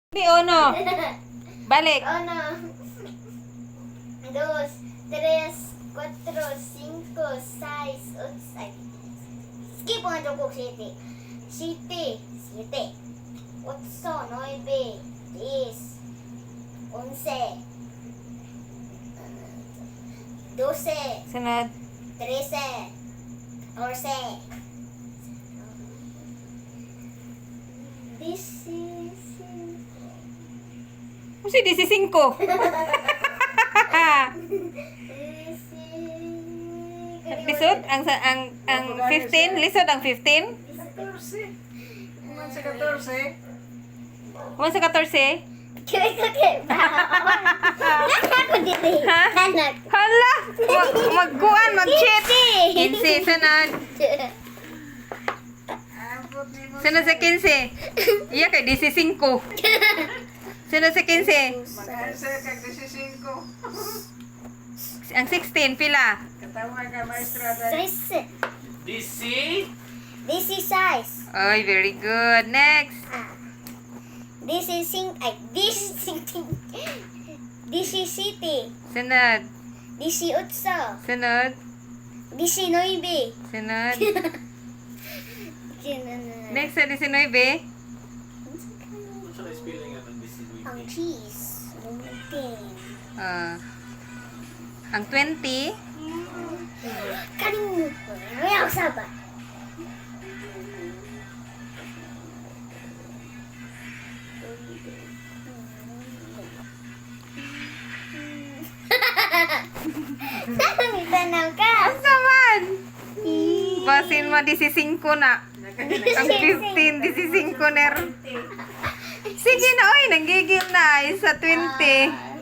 Di uno. Balik. Uno, dos, tres, cuatro, cinco, seis, ocho, ay. Skip ang ko siete. Siete, siete. Ocho, nueve, diez, once, 12, Sunod. 13, 14. This is Kasi di si 5. Lisod ang 15, lisod ang 15. 14. Man sa 14. Kuman sa 14. Ha? Hala, magkuan, mag-cheat. 15 sunod. Ambot ni mo. Sunod sa 15. Iya kay 15. Sunod sa 15. Mag-answer kag 15. Ang 16 pila. Katawa ka, maestra. Dahil. DC. This is size. Oy, very good. Next. This is sing. Ay, this is sing. This is city. Sunod. This is utso. Sunod. This is nueve. Sunod. Next sa 19. Unsa kay spelling ang DC? Ang cheese. Lumiting. Ah. Ang 20. Kaning meow saba. Tanaw ka. Asa man? Basin mo 15 na. Ang 15, 15 ner. Sige na, oy, nanggigil na ay sa 20.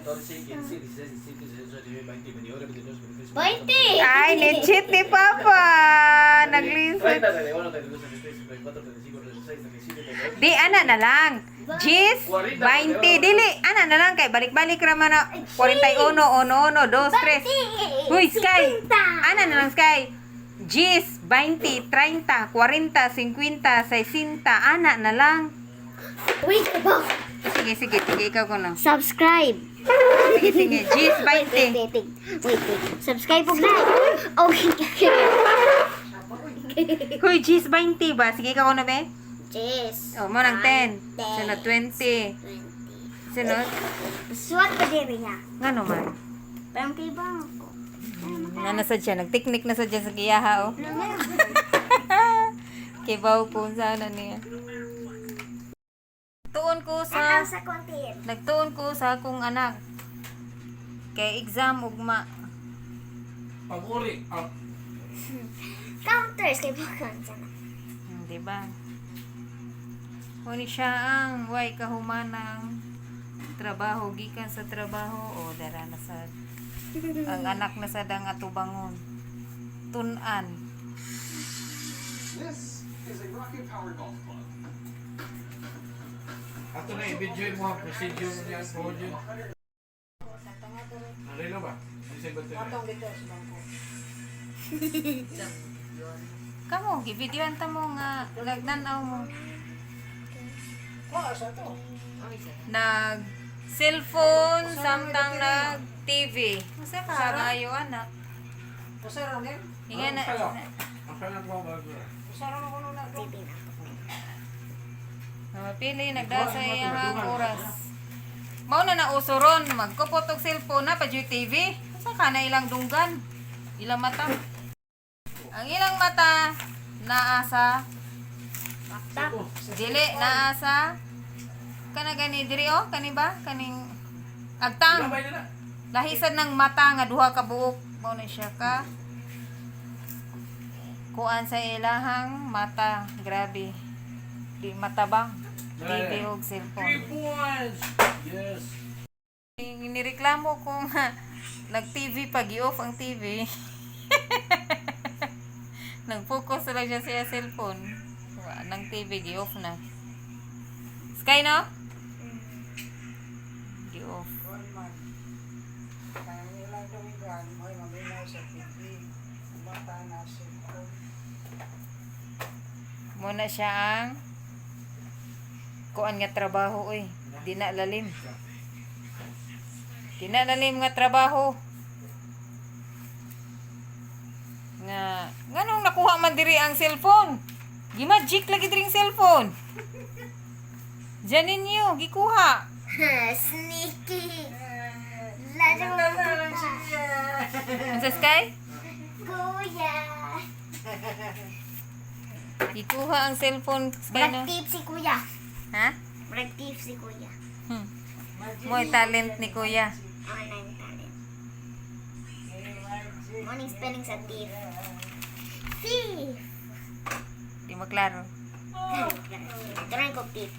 14, 15, 16, 17, 18, 19, 20, 21, 22, 23, 20. Ay, ni-cheat ni Papa. Naglisod. 30, 31, 32, 33, 34, 35, 36, 37, 38. Di, ana na lang. Jis, 20. Dili, ana na lang. Kay balik-balik raman na. 41, 1, 1, 2, 3. Uy, Sky. Ana na lang, Sky. Jis, 20, 30, 40, 50, 60. Ana na lang. Wait, ba? Sige, sige, sige. Ikaw ko na. Subscribe. Sige, sige. Jis, Wait, 20. wait, wait, wait. Wait, wait. Subscribe ug like. Okay. Huy, Jis, 20 ba? Sige, ikaw ko na, be. Yes. Oh, mo nang 10. Sunod, 20. 20. Sunod. Suwat pa diri niya. Nga naman. Parang kay bangko. Nga na sa dyan. Nagtiknik na sa dyan sa giyaha, oh. Kibaw po sana niya. Tuon ko sa Tanaw sa konti. Nagtuon ko sa akong anak. Kay exam ugma. Pag-uri. Ang Counters kay bangko sana. Di ba? Huni siya ang way kahumanang trabaho gikan sa trabaho o dara na sa ang anak na sa dang atubangon. Tun-an. This is a rocket powered golf club. Ato na i-video mo ang procedure niya po yun. Narilo ba? Bisag ba ito? Kamo, givideoan ta mo nga nagnan-aw mo. Nag cellphone samtang nag TV. Sa kaayo anak. Hinga na. Ang sana ko ba? TV na. Mapili nagdasa iyang oras. Mao na na uso ron, magkupot og cellphone na pa jud TV. Asa ka na ilang dunggan? Ilang mata. Ang ilang mata naa sa Laptop. dili naa sa kana gani diri oh kani ba kaning agtang. Labay na na. Lahisan ng mata nga duha ka buok mao na siya ka kuan sa ilahang mata, grabe di matabang TV og cellphone. 3 points! Yes! Nireklamo ko nga nag TV pag i-off ang TV. Nag-focus lang siya sa cellphone. Wa nang TV gi-off na. Sky no? Gi-off. Kuan man. Kaya ilang dumigan, mo'y maminaw sa TV. Mata na cellphone. Muna siya ang kuan nga trabaho oy. Di na lalim. Di na lalim nga trabaho. Nga nganong nakuha man diri ang cellphone? Gimagic lagi diri ang cellphone. Diyan ninyo, gikuha. Sneaky. Ladang ng puta. Unsa, Sky? Kuya. Gikuha ang cellphone, Sky, Black no? thief si kuya. Ha? Black thief si kuya. Mo'y talent ni Kuya. Online talent. Morning spelling sa thief. Thief. Di maklaro. Turuan ko thief.